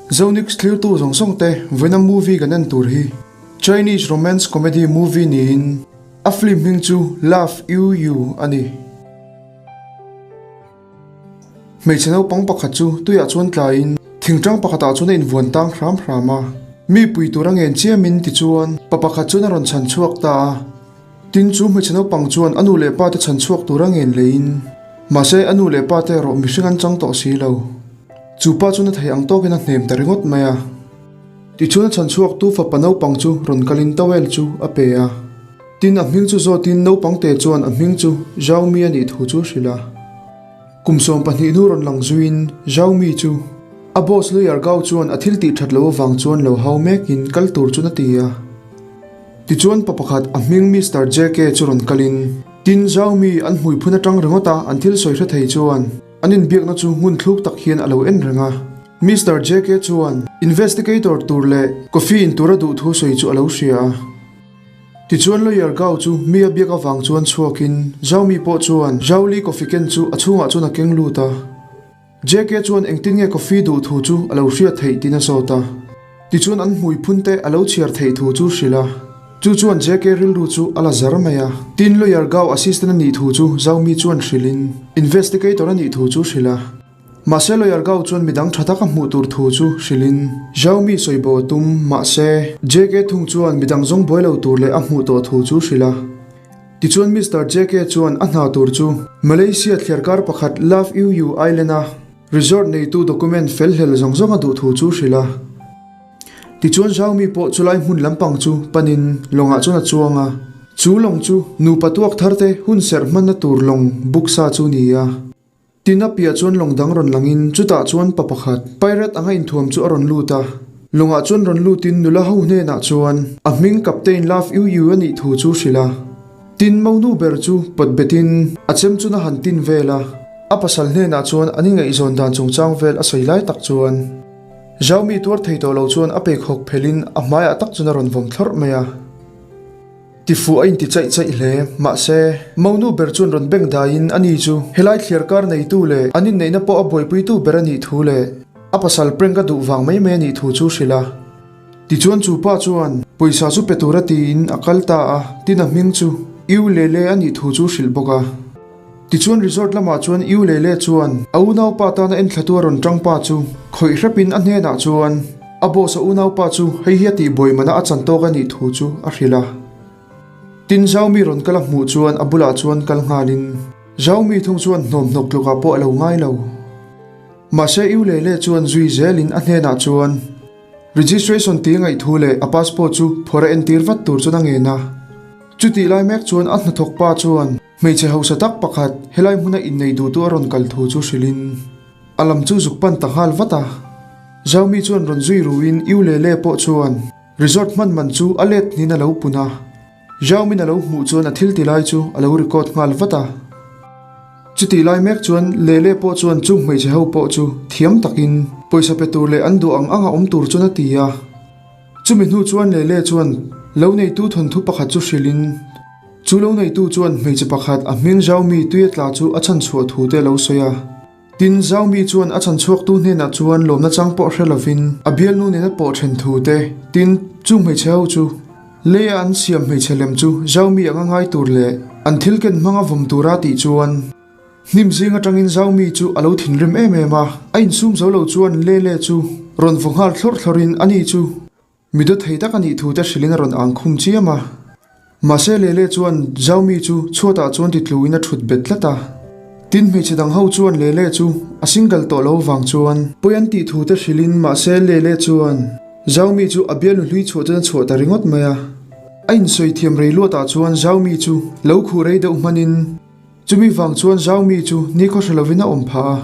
Zonix thlirtu zawng zawng te vawiina movie kan en tur hi Chinese romance comedy movie niin a film hming chu Love You You a ni. Hmeichhe naupang pakhat chu tuiah chuan tlaiin thingtang pakhatah chuan a invuan tang hram hram a. Mi pui tura ngen chiamin tichuan pa pakhat chuan a rawn chhan chhuak ta a. Tin chu hmeichhe naupang chuan a nu leh pa te chhan chhuak tura ngen leiin mahse a nu leh pa te erawh mihring an chang tawh si lo. Chu pa chuan a thei ang tawkin a hnem ta ringawt mai a. Tichuan a chhan chhuak tu fapa naupang chu rawn kalin towel chu a pe a. Tin a hming chu zawtin naupang te chuan a hming chu Xiaomi a nih thu chu a hrilh a. Kum 12 hnu rawn lang zuiin Xiaomi chu a boss lawyer Gao chuan a thil tih that lo avang chuan lo hau mekin kal tur chuan a ti a. Tichuan pa pakhat a hming Mister JK chu rawn kalin tin Xiaomi an hmui phun atang ringawt a an thil sawi hre thei chuan an inbiakna chu hmun thluk tak hian a lo en reng a. Mister JK chuan investigator tur leh coffee in tur a duh thu sawi chu a lo hria a. Tichuan lawyer Gao chu mi a biak avang chuan chhuakin Zhao Mi pawh chuan Zhao Li coffee ken chu a chhungah chuan a keng lut a. JK chuan engtin nge coffee duh thu chu a lo hriat theih tiin a zawt a. Tichuan an hmui phun te a lo chhiar theih thu chu hrilh a. Chu chuan JK rilru chu a la zar mai a. Tin lawyer Gao assistant a nih thu chu Zhao Mi chuan hrilhin investigator a nih thu chu hrilh a. Mahse lawyer Gao chuan midang tha taka hmuh tur thu chu hrilhin Xiaomi sawi bo a tum. Mahse, JK thung chuan midang zawng buai lo tur leh a hmuh tawh thu chu hrilh a. Tichuan Mister JK chuan a hna tur chu Malaysia thliarkar pakhat Love You You Island-a resort neitu document fel hlel zawng zawng a duh thu chu hrilh a. Tichuan Xiaomi pawh chulai hmun lampang chu panin lawngah chuan a chuang a. Chu lawng chu nupa tuak tharte hun serh hmanna tur lawng book sa chu ni a. Tin a piah chuan lawng dang rawn langin chutah chuan pa pakhat pirate anga inthuam chu a rawn lut a. Lawngah chuan rawn lutin nula ho hnenah chuan a hming Captain Love Yu Yu a nih thu chu hrilh a. Tin monu ber chu pawt betin a chem chun a han tin vel a. A pasal hnenah chuan an ingaihzawn dan chungchang vel a sawi lai tak chuan Xiaomi tuar thei tawh lo chuan a peikhawk phelhin a hmaiah tak chuan a rawn vawm thlawrh mai a. Tifuh a inti chaih chaih hle. Mahse, Monu ber chuan rawn beng daiin ani chu helai thliar kar neitu leh an inneihna pawh a buaipuitu ber a nih thu leh a pasal prank a duh vang mai mai a nih thu chu hrilh a. Tichuan chu pa chuan pawisa chu pe tura tiin a kal ta a, tin a hming chu Yu Lele a nih thu chu hrilh bawk a. Tichuan resort lamah chuan Yu Lele chuan a unaupa tana enthlatu a rawn tang pa chu khawih hrepin a hnenah chuan a boss a unaupa chu hei hi a tihbuai mana a chan tawk a nih thu chu a hrilh a. Tin Xiaomi rawn kal a hmuh chuan a bulah chuan kal nghalin Xiaomi thung chuan hnawmhnawk tlukah pawh a lo ngai lo. Mahse Yu Lele chuan zui zelin a hnenah chuan Registration tih ngaih thu leh a passport chu phawrh a entir vat tur chuan a ngen a. Chutih lai mek chuan a hnathawk pa chuan Hmeichhe hausa tak pakhat helai hmuna innei duhtu a rawn kal thu chu hrilhin a lam chu zuk pan ta nghal vat a. Xiaomi chuan rawn zui ruin Yu Lele pawh chuan resort hman man chu a let hnin a lo pun a. Xiaomi'n a lo hmuh chuan a thil ti lai chu a lo record nghal vat a. Chutih lai mek chuan Lele pawh chuan chung hmeichhe ho pawh chu thiam takin pawisa pe tur leh an duh ang anga awm tur chuan a ti a. Chumi hnu chuan Lele chuan lo neitu thawnthu pakhat chu hrilhin Chu lo neitu chuan hmeichhe pakhat a hming Xiaomi tui a tla chu a chhanchhuah thu te a lo sawi a. Tin, Xiaomi chuan a chhanchhuaktu hnenah chuan lawmna chang pawh hre lovin a bialnu nena pawh then thu te, tin, chu hmeichhe ho chu leia an siam hmeichhe lem chu Xiaomi anga ngai tur leh an thil ken hmanga vawm tura tih chuan hnim zing atangin Xiaomi chu a lo thinrim em em a. A insum zo lo chuan Lele chu rawn vaw nghal thlawrh thlawrhin ani chu Mi dawt thei tak a nih thu te hrilhin a rawn ang khum chiam a. Mahse Lele chuan Xiaomi chu chhuatah chuan ti tluin a thut bet tlat a. Tin hmeichhe dang ho chuan Lele chu a single tawh lo vang chuan pawi an tih thu te hrilhin mahse Lele chuan Xiaomi chu a bialnu hlui chhuah chuan a chhuah ta ringawt mai a. A insawi thiam rei luatah chuan Xiaomi chu lo khuh rei deuh hmanin chumi vang chuan Xiaomi chu nikhaw hre lovin a awm phah a.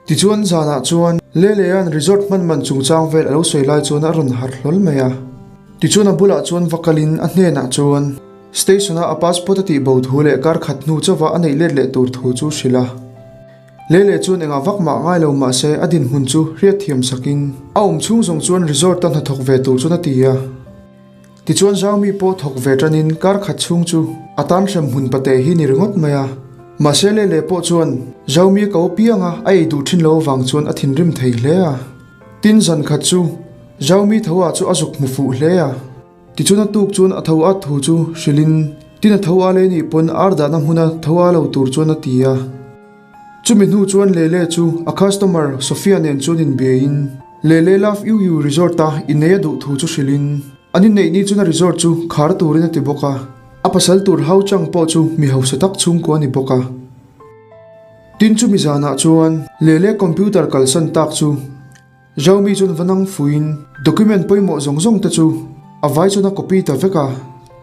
Tichuan zanah chuan Lelea'n resort hman man chungchang vel a lo sawi lai chuan a rawn harh hlawl mai a. Tichuan a bulah chuan va kalin a hnenah chuan station-a a passport a tih bo thu leh kar khat hnu chauva a neih let leh tur thu chu hrilh a. Lele chuan engah vak mah ngai lo mahse a dinhmun chu hriat thiam sakin a awm chhung zawng chuan resort-a hnathawk ve tur chuan a ti a. Tichuan Xiaomi pawh thawk ve tanin kar khat chhung chu a tan hrem hmun pate hi ni ringawt mai a. Mahse Lele pawh chuan Xiaomi a ko piang a, a ei duh thin lo avang chuan a thinrim thei hle a. Tin zan khat chu Xiaomi tho ah chu a zuk hmu fuh hle a. Tichuan a tuk chuan a tho at thu chu hrilhin tin a tho a leh nih pawn ar dahna hmuna tho a lo tur chuan a ti a. Chumi hnu chuan Lele chu a customer Sophia nen chuan inbiain Lele Love You You Resort-a innei a duh thu chu hrilhin an inneih ni chuan a resort chu khar turin a ti bawk a. A pasal tur hau chang pawh chu mi hausa tak chhungkua a ni bawk a. Tin chumi zanah chuan Lele computer kalsan tak chu Xiaomi chuan va nang fuiin document pawimawh zawng zawng te chu a vai chuan a copy ta vek a.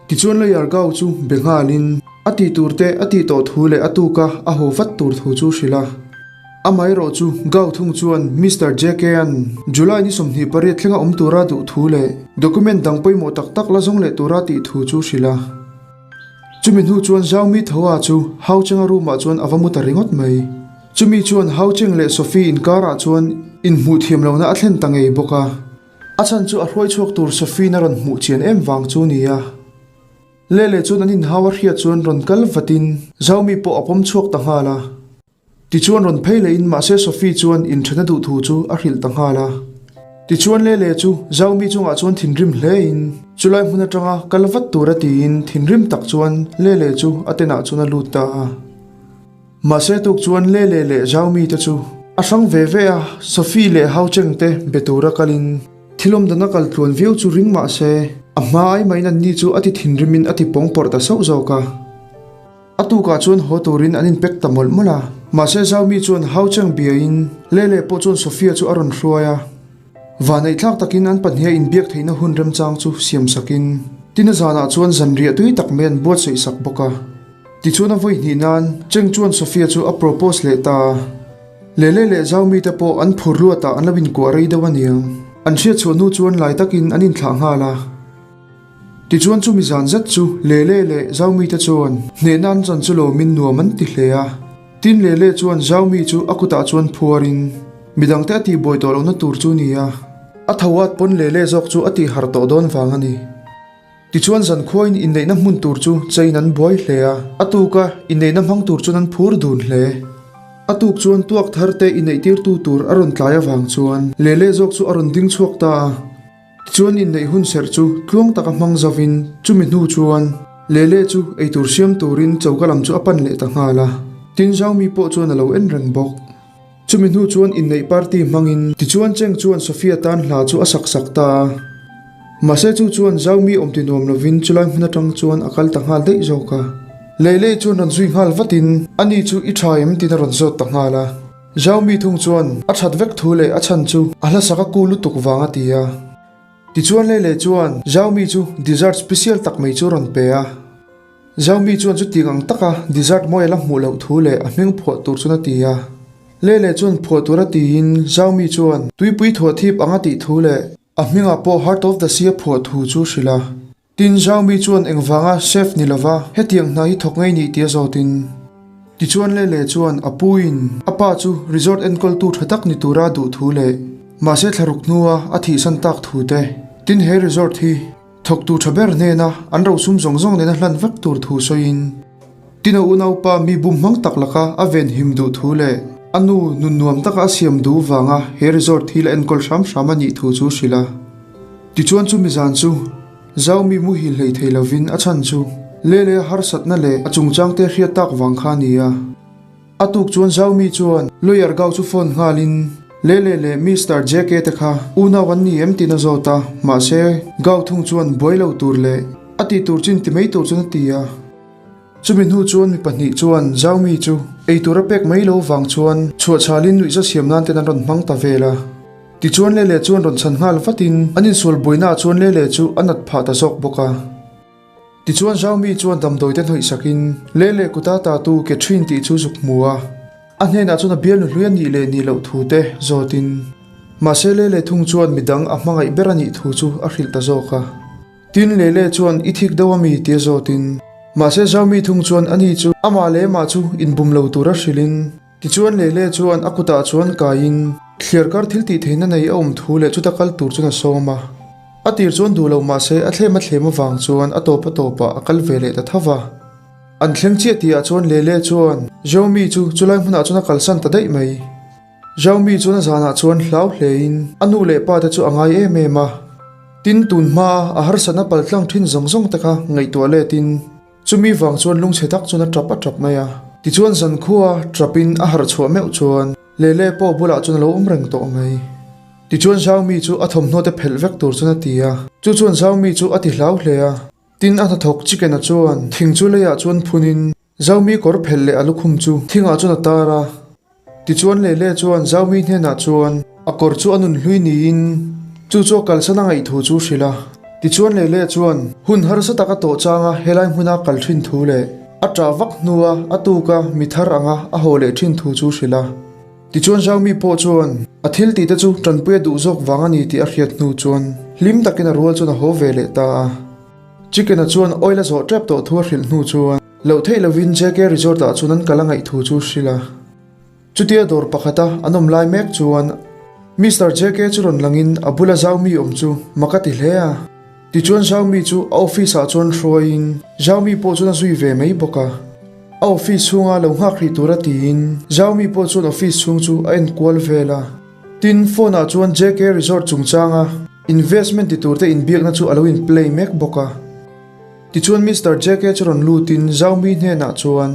Tichuan Layar Gao chu be nghalin a tih tur te a tih tawh thu leh a tuka a haw vat tur thu chu hrilh a. Amaherawh chu Gao thung chuan Mister JK-a'n July ni 28 thlenga awm tura duh thu leh document dang pawimawh tak tak la zawng leh tura tih thu chu hrilh a. Chumi hnu chuan Xiaomi Thoa chu Hao Cheng-a room-ah chuan a va mu ta ringawt mai. Chumi chuan Hao Cheng leh Sophie inkarah chuan inhmuh thiam lohna a thlen ta ngei bawk a. A chhan chu a hruai chhuak tur Sophie-in a rawn hmuh chian em vang chu ni a. Lele chuan an inhau a hriat chuan rawn kal vatin Xiaomi pawh a pawm chhuak ta nghal a. Tichuan rawn phei lehin mahse Sophie chuan inṭhen a duh thu chu a hrilh ta nghal a. Tichuan Lele chu Xiaomi chungah chuan thinrim hlein chulai hmun aṭanga kal vat tur a tiin thinrim tak chuan Lele chu a tenah chuan a lut ta a. Mahse tuk chuan Lele leh Xiaomi te chu a hrang ve ve a, Sophie leh Hao Cheng te be tura kalin thil awmdan a kal tluan viau chu ring mahse a hma ai mahin anni chu a ti thinrimin a ti pawngpawrh ta sauh zawk a. A tukah chuan haw turin an inpek ta mawlh mawlh a. Mahse Xiaomi chuan Hao Cheng biain Lele pawh chuan Sophia chu a rawn hruai a. Vaneihthlak takin an pahniha inbiak theihna hun remchang chu siam sakin Tina zanah chuan zanriah tui tak mai an buatsaih sak bawk a. Tichuan a vawi hnih nan Cheng chuan Sophia chu a propose leh ta a. Lele leh Xiaomi te pawh an phur luatah an lo inkuah rei deuh aniang. An hriatchhuah hnu chuan lai takin an inthlah nghal a. Tichuan chumi zan zet chu Lele leh Xiaomi te chuan hnehna an chan chu lawmin nuam an ti hle a. Tin Lele chuan Xiaomi chu a kutah chuan phuarin midangte a tihbuai tawh lohna tur chu ni a, a tho at pawn Lele zawk chu a tihharh tawh dawn vang a ni. Tichuan zankhuain inneihna hmun tur chu chain an buai hle a, a tuka inneihna hmang tur chuan an phur dun hle. A tuk chuan tuak thar te inneihtirtu tur a rawn tlai avang chuan Lele zawk chu a rawn ding chhuak ta a. Tichuan inneih hun serh chu tluang taka hmang zovin chumi hnu chuan Lele chu eitur siam turin choka lam chu a pan leh ta nghal a. Tin Xiaomi pawh chuan a lo en reng bawk. Chumi hnu chuan inneih party hmangin tichuan Cheng chuan Sophia tan hla chu a sak sak ta a. Mahse chu chuan Xiaomi awm ti nuam lovin chulai hmun atang chuan a kal ta nghal daih zawk a. Lele chuan rawn zui nghal vatin ani chu i tha em tiin a rawn zawt ta nghal a. Xiaomi thung chuan a that vek thu leh a chhan chu a hlasak a ku lutuk vang a ti a. Tichuan Lele chuan Xiaomi chu dessert special tak mai chu a rawn pe a. Xiaomi chuan chutiang ang taka dessert mawi a la hmuh loh thu leh a hming phuah tur chuan a ti a. Lele chuan phuah tur a tiin Xiaomi chuan tuipui thuah thip ang a tih thu leh a hmingah pawh Heart of the Sea a phuah thu chu hrilh a. Tin, Xiaomi chuan engvanga chef ni lova hetiang hna hi thawk ngei nih tia zawtin. Tichuan Lele chuan a puiin a pa chu resort enkawltu tha tak ni tura duh thu leh mahse thlaruk hnua a thihsan tak thu te. Tin, he resort hi thawktu tha ber hnena an rosum zawng zawng nena hlan vek tur thu sawiin Tin a unaupa mi bum hmang tak laka a venhim duh thu leh a nu nun nuam taka a siam duh vanga he resort hi la enkawl hram hram a nih thu chu hrilh a. Tichuan chumi zan chu Xiaomi muhil hlei thei lovin a chhan chu Lele a harsatna leh a chungchangte hriat tak vang kha a ni a. A tuk chuan Xiaomi chuan lawyer Gao chu phone nghalin Lele leh Mister JK te kha unau an ni em tiin a zawt a, mahse Gao thung chuan buai lo tur leh a tih tur chin ti mai tur chuan a ti a. Chumi hnu chuan mi pahnih chuan Xiaomi chu eitur a pek mai lo vang chuan chhuahchhalin nuihza siam nan ten an rawn hmang ta vel a. Tichuan Lele chuan rawn chhan nghal vatin an insual buainaah chuan Lele chu a nat phah ta zawk bawk a. Tichuan Xiaomi chuan damdawi te hnawih sakin Lele kuta tatu ke thin tih chu zuk hmu a. A hnenah chuan a bialnu hlui a nih leh nih loh thu te zawtin mahse Lele thung chuan midang a hmangaih ber a nih thu chu a hrilh ta zawk a. Tin Lele chuan i thik deuh a mi tia zawtin mahse Xiaomi thung chuan ani chu amah leh amah chu inbum lo tura hrilhin Tichuan Lele chuan a kutah chuan kaiin thliarkar thil tih theihna nei a awm thu leh chuta kal tur chuan a sawm a. A tir chuan duh lo mahse a thlem a thlem avang chuan a tawp a tawpah a kal ve leh ta tho va. An thleng chiah tihah chuan Lele chuan Xiaomi chu chulai hmunah chuan a kalsan ta daih mai. Xiaomi chuan a zanah chuan hlau hlein a nu leh pa te chu a ngai em em a. Tin, tun hmaa a harsatna paltlang thin zawng zawng te kha ngaihtuah letin chumi vang chuan lungchhe tak chuan a tap a tap mai a. Tichuan zankhua tapin a harh chhuah meuh chuan Lele pawh bulah chuan a lo awm reng tawh mai. Tichuan Xiaomi chu a thawmhnaw te phelh vek tur chuan a ti a. Chu chuan Xiaomi chu a ti hlau hle a. Tin, a hnathawk chicken-a chuan thing chu leiah chuan phunin Xiaomi kawr phelh leh a lukhum chu thingah chuan a tar a. Tichuan Lele chuan Xiaomi hnenah chuan a kawr chu a nun hlui niin chu chu a kalsan a ngaih thu chu hrilh a. Tichuan Lele chuan hun harsa tak a tawh changa helai hmuna kal thin thu leh a ṭah vak hnua a tuka mi thar anga a haw leh thin thu chu hrilh a. Tichuan Xiaomi pawh chuan a thil tih te chu tanpui a duh zawk vang a ni tih a hriat hnu chuan hlim takin a rual chuan a haw ve leh ta a. Chicken-a chuan oil a zawh tep tawh thu a hrilh hnu chuan loh theih lovin JK Resort ah chuan an kal a ngaih thu chu hrilh a. Chutia dawr pakhata an awm lai mek chuan Mister JK chu rawn langin a bula Xiaomi awm chu mak a ti hle a. Tichuan Xiaomi chu a office ah chuan hruaiin Xiaomi pawh chuan a zui ve mai bawk a. A office chhunga lo nghak hrih tura tiin Xiaomi pawh chuan office chhung chu a en kual vel a. Tin, phone ah chuan JK Resort chungchanga investment ti turte inbiakna chu a lo in play mek bawk a. Tichuan Mister JK chu rawn lutin Xiaomi hnenah chuan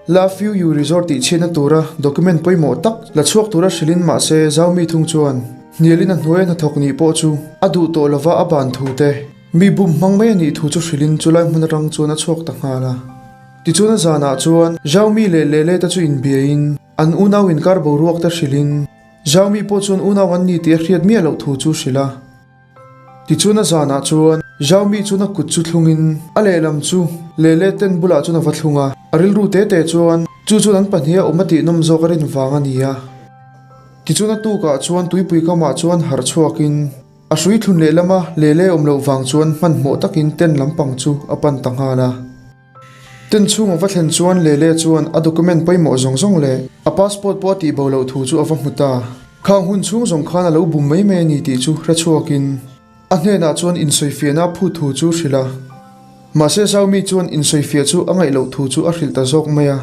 La Few You Resort tih chhiatna tura document pawimawh tak la chhuak tura hrilhin mahse Xiaomi thung chuan hnialin a hnuaia hnathawk nih pawh chu a duh tawh lova a ban thu te mi bum hmang mai a nih thu chu hrilhin chulai hmun atang chuan a chhuak ta nghal a. Tichuan a zanah chuan Xiaomi leh Lele te chu inbiain an unau inkar boruak te hrilhin Xiaomi pawh chuan unau an ni tih a hriat miah loh thu chu hrilh a. Tichuan a zanah chuan Xiaomi chuan a kut chu thlungin a lehlam chu Lele tent bulah chuan a va thlung a, a rilru te te chuan chu chuan an pahniha awm a tihnawm zawk a rin vang a ni a. Tichuan a tukah chuan tuipui kamah chuan harh chhuakin a hrui thlun lehlama Lele awm loh vang chuan hmanhmawh takin tent lampang chu a pan ta nghal a. Tent chhung a va thlen chuan Lele chuan a document pawimawh zawng zawng leh a passport pawh a tih bo loh thu chu a va hmu ta. Khang hun chhung zawng khan a lo bum mai mai a ni tih chu hre chhuakin a hnenah chuan insawifiahna a phut thu chu hrilh a. Mahse Xiaomi chuan insawifiah chu a ngaih loh thu chu a hrilh ta zawk mai a.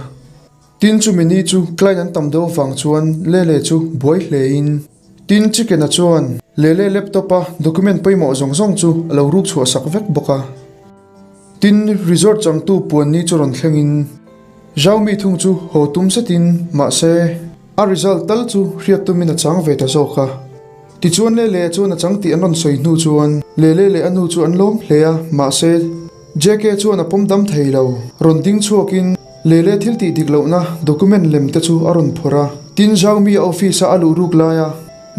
Tin chumi ni chu client an tam deuh avang chuan Lele chu buai hlein Tin Chicken-a chuan Lele laptop-a document pawimawh zawng zawng chu a lo ruk chhuah sak vek bawk a. Tin, resort changtu puan ni chu rawn thlengin Xiaomi thung chu haw tum zetin mahse a result tal chu hriat tumin a chang ve ta zawk a. Tichuan Lele chuan a chang tih an rawn sawi hnu chuan Lele leh a nu chu an lawm hle a, mahse JK chuan a pawm dam thei lo. Rawn ding chhuakin Lele thil tih dik lohna document lem te chu a rawn phawrh a. Tin, Xiaomi a office-a a luh ruk laia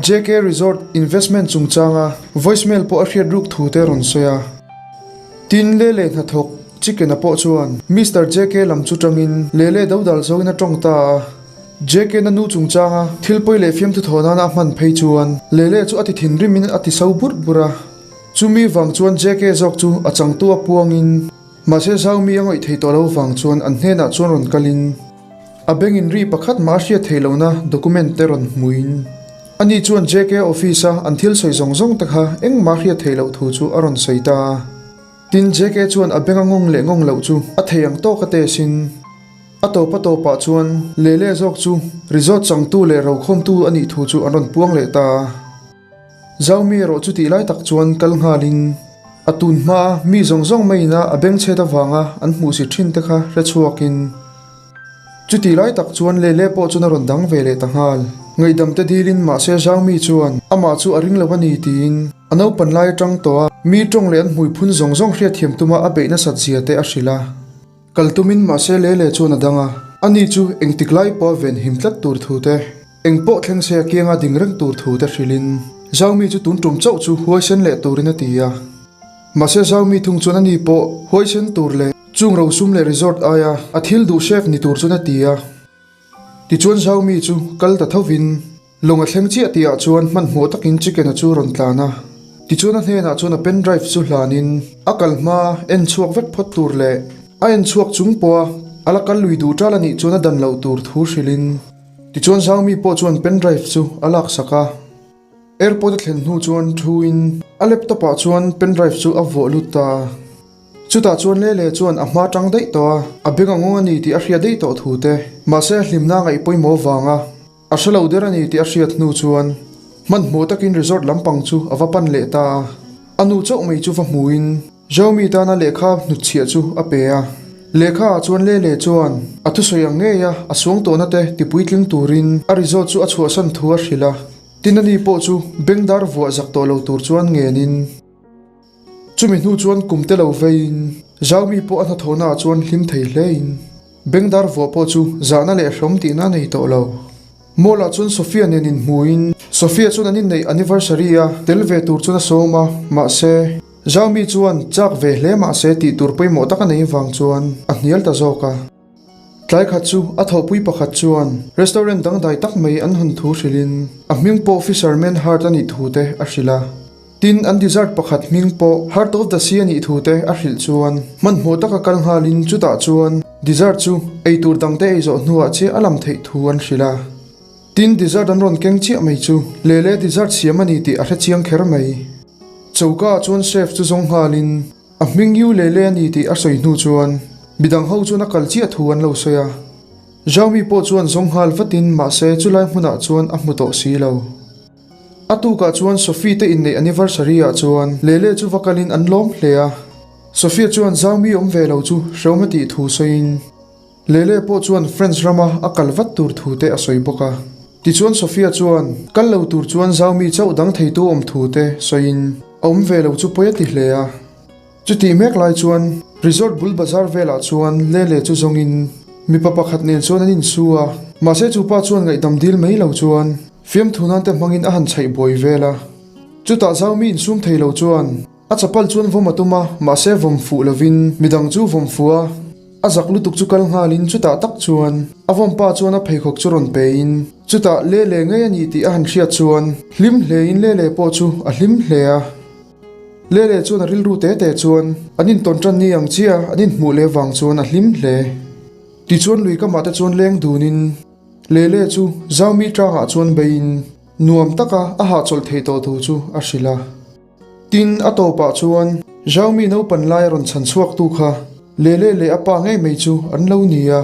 JK Resort investment chungchanga voicemail pawh a hriat ruk thu te a rawn sawi a. Tin, Lele hnathawk Chicken-a pawh chuan Mister JK lam chu tangin Lele dodal zoin a tawng ta a. JK-na nu chungchanga thil pawi leh fiamthu thaw nana a hman phei chuan Lele chu a ti thinrimin a ti so burh burh a. Chumi vang chuan JK zawk chu a changtu a puangin mahse Xiaomi a ngawih thei tawh lo vang chuan an hnenah chuan rawn kalin a bengin ri pakhat mah a hriat theih lohna document te rawn hmuin ani chuan JK office-a an thil sawi zawng zawng te kha engmah hriat theih loh thu chu a rawn sawi ta a. Tin, JK chuan a beng a ngawng leh ngawng loh chu a thei ang tawk a test-in a tawp a tawpah chuan Lele zawk chu resort changtu leh rokhawmtu a nih thu chu an rawn puang leh ta a. Zaumi erawh chu tih lai tak chuan kal nghalin a tun hmaa mi zawng zawng maiin a a bengchhet avanga an hmuhsit thin te kha hre chhuakin chutih lai tak chuan Lele pawh chuan a rawn dang ve leh ta nghal. Ngaihdam te dilin mahse Zaumi chuan amah chu a ring lo a ni tiin a naupan lai atang tawh a mi tawng leh an hmui phun zawng zawng hriatthiam tuma a beih nasat zia te a hrilh a. Kal tumin mahse Lele chuan a dang a, ani chu engtik lai pawh a ven him tlat tur thu te, eng pawh thleng se a kianga ding reng tur thu te hrilhin Xiaomi chu tun tum chauh chu huaisen leh turin a ti a. Mahse Xiaomi thung chuan ani pawh huaisen tur leh chung rosum leh resort aia a thil duh chef ni tur chuan a ti a. Tichuan Xiaomi chu kal ta thovin lawng a thleng chiah tihah chuan hmanhmawh takin Chicken-a chu rawn tlan a. Tichuan a hnenah chuan a pen drive chu hlanin a kal hma en chhuak vek phawt tur leh a en chhuak chung pawha a la kal lui duh ṭal a nih chuan a dan loh tur thu hrilhin tichuan Xiaomi pawh chuan pen drive chu a laksak a. Airport a thlen hnu chuan thuin a laptop ah chuan pen drive chu a vuah lut ta a. Chutah chuan Lele chuan a hma tang daih tawh a, a beng a ngawng a ni tih a hria daih tawh thu te. Mahse a hlimna ngaih pawimawh vanga. A hre lo der a ni tih a hriat hnu chuan hmanhmawh takin resort lampang chu a va pan leh ta a. A nu chauh mai chu va hmuin Xiaomi tana lehkha hnutchhiah chu a pe a. Lehkha ah chuan Lele chuan a thusawi ang ngei a, a suang tawhna te tipuitling turin a resort chu a chhuahsan thu a hrilh a. Tin ani pawh chu bengdar vuah zak tawh lo tur chuan ngenin. Chumi hnu chuan kum te lo veiin Xiaomi pawh a hnathawhna ah chuan hlim thei hlein bengdar vuah pawh chu zahna leh hrawm tihna a nei tawh lo. Mall ah chuan Sophia nen inhmuin Sophia chuan an inneih anniversary a tel ve tur chuan a sawm a, mahse Xiaomi chuan chak ve hle mahse tih tur pawimawh tak a nei vang chuan a hnial ta zawk a. Tlai khat chu a thawhpui pakhat chuan restaurant dangdai tak mai an hawn thu hrilhin a hming pawh Fisherman Heart a nih thu te a hrilh a. Tin, an dessert pakhat hming pawh Heart of the Sea a nih thu te a hrilh chuan hmanhmawh taka kal nghalin chutah chuan dessert chu ei tur dangte ei zawh hnuah chiah a lam theih thu an hrilh a. Tin, dessert an rawn keng chiah mai chu lele dessert siam a ni tih a hre chiang kher mai. Choka ah chuan chef chu zawng nghalin A hming Yu Lele a ni tih a sawi hnu chuan midang ho chuan a kal chiah thu an lo sawi a. Xiaomi pawh chuan zawng nghal vatin mahse chulai hmunah chuan a hmu tawh si lo. A tukah chuan Sophie te inneih anniversary ah chuan Lele chu va kalin an lawm hle a. Sophia chuan Xiaomi awm ve lo chu hrehawm a tih thu sawiin Lele pawh chuan French rama a kal vat tur thu te a sawi bawk a. Tichuan Sophia chuan kal lo tur chuan Xiaomi chauh dang theitu awm thu te sawiin a awm ve lo chu pawi a ti hle a. Chutih mek lai chuan resort bul bazar velah chuan Lele chu zawngin mipa pakhat nen chuan an insu a, mahse chu pa chuan ngaihdam dil mai lo chuan fiamthu nan te hmangin a han chhaih buai vel a. Chutah Xiaomi insum thei lo chuan A chapal chuan vawm a tum a, mahse vawm fuh lovin midang chu vawm fuh a, a zak lutuk chu kal nghalin chutah tak chuan a vawm pa chuan a pheikhawk chu rawn pein chutah Lele ngei a ni tih a han hriat chuan hlim hlein Lele pawh chu a hlim hle a. Lele chuan a rilru te te chuan an intawn tan ni ang chiah an inhmuh leh vang chuan a hlim hle. Tichuan lui kamah te chuan leng dunin Lele chu Zaumi tlangah chuan beiin nuam taka a hahchawlh theih tawh thu chu a hrilh a. Tin, a tawpah chuan Xiaomi naupan lai a rawn chhan chhuaktu kha Lele leh a pa ngei mai chu an lo ni a.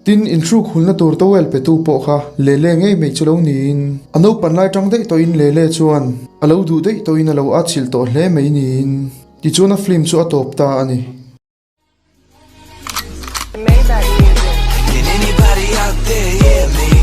Tin, inhruk hulna tur towel petu pawh kha Lele ngei mai chu lo niin a naupan lai tang daih tawhin Lele chuan a lo duh daih tawhin a lo atchilh tawh hle mai niin tichuan a film chu a tawp ta a ni. Maybach music. Can anybody out there hear me?